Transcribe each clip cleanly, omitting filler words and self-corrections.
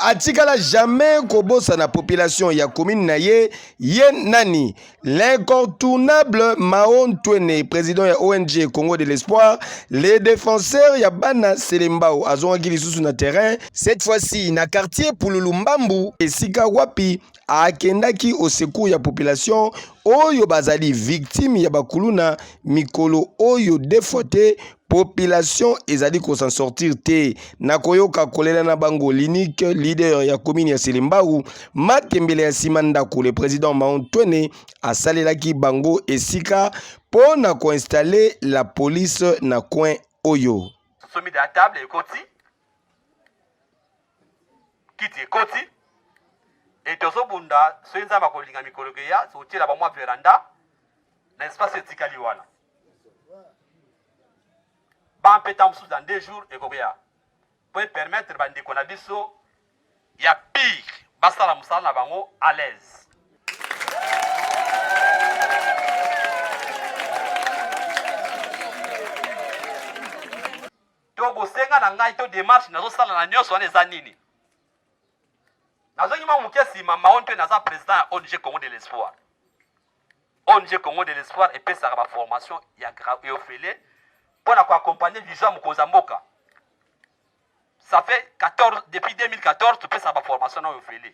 Atikala jamais kobosana population ya commune na ye. Ye nani? L'incontournable Mao Ntwene, président ya ONG Congo de l'Espoir, les défenseurs ya bana Selembao azongaki lisusu na terrain, cette fois-ci na quartier Pululu Mbambu, esika wapi akendaki au secours ya population oyo bazali victime ya bakuluna mikolo oyo deux fois te population ezali ko s'en sortir te. Na koyoka kolela na bango, l'unique leader ya commune ya Selembao, Matembele ya nsima ndako, le président Mao Ntwene asalelaki bango esika mpo na koinstalle la police na coin oyo. Sommet de la table ekoti, kiti ekoti, e tozobunda soki Nzambe akolinga mikolo ekoya tokotiela ba mwa veranda na espace etikali wana. Ba mpeta mosusu dans 2 jours ekoya po permettre bandeko na biso ya pire basala mosala na bango à l'aise. To bosenga na ngai to démarche nazosala na nyonso wana eza nini? Nazongi mwa moke nsima, Mao Ntwe, naza président ya ONG Congo de l'Espoir. ONG Congo de l'Espoir epesaka ba formation ya ofele mpo na koaccompagner vision ya mokonzi ya mboka. Ça fait 14, depuis 2014 topesaka ba formation na ofele.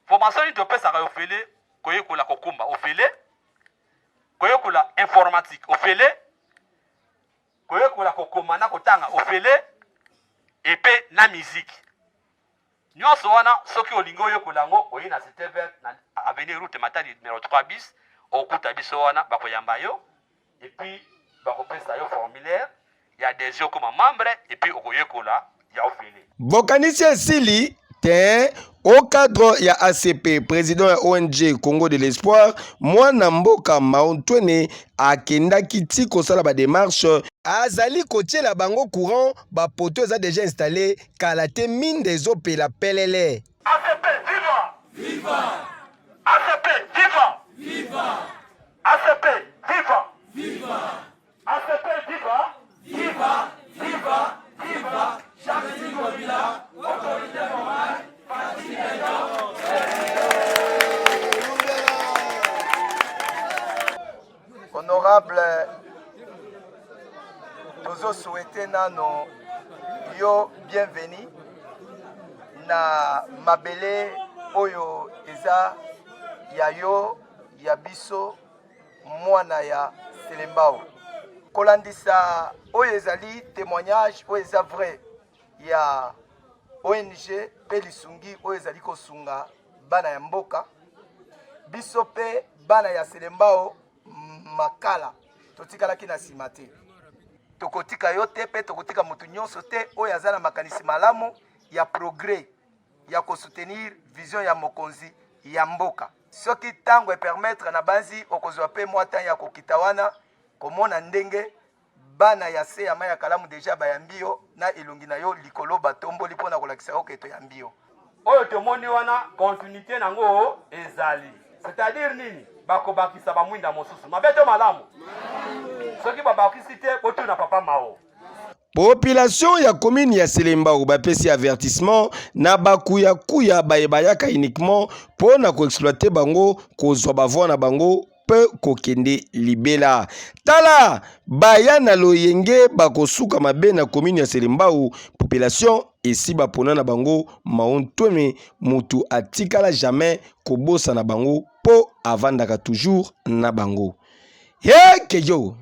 Formation nini topesaka ofele? Koyekola kokumba ofele, koyekola informatique ofele, koyekola kokoma na kotanga ofele, epe na musique. Nionso wana soki olingi oyekola yango oye na cite verte na avenue route Matadi numero 3 bis, okokuta biso wana, bakoyamba yo et puis bakopesa yo formulaire ya adhesion okoma membre et puis okoyekola ya ofele. Bokanisi esili te au cadre ya ACP, president ya ONG Congo de l'Espoir, mwana mboka Mao Ntwene akendaki ti kosala ba demarches. Azali kotiela bango courant, ba poteaux eza dejà installe, kala te minda ezopela pelele. ACP viva! Viva! ACP viva! Viva! ACP viva! Viva! ACP viva! Viva! Viva! Viva! Jacques Ngobila, autorité morale, parti béton. Honorable, tozo souhaiter nano yo bienvenue na mabele oyo eza ya yo ya biso mwana ya Selembao. Kolandisa oyo ezali témoignage oyo eza vrai ya ONG mpe lisungi oyo ezali kosunga bana ya mboka, biso mpe bana ya Selembao Makala totikalaki na nsima te. Tokotika yo te mpe tokotika moto nyonso te oyo aza na makanisi malamu ya progrès ya kosoutenir vision ya mokonzi ya mboka. Soki ntango epermettre, nabanzi okozwa mpe mwa temps ya kokita wana komona ndenge Bana ya se ya mayi ya kalamu dejà bayambi yo na elongi na yo likolo batomboli pona kolakisa yo ke toyambi yo. Oyo tomoni wana continuite nango ezali c'est à dire nini? Bakobakisa ba mwinda mosusu mabe to malamu? Soki babakisi te botuna papa Mao. Population ya commune ya Selembao bapesi avertissement na bakuyakuya baye bayaka uniquement mpo na koexploiter bango, kozwa ba voix na bango mpe kokende libela. Tala baya na loyenge bakosuka mabe na commune ya Selembao. Population esi bapona na bango Mao Ntweme, mutu atikala jamais kobosana bango mpo avandaka toujours na bango. He kejo!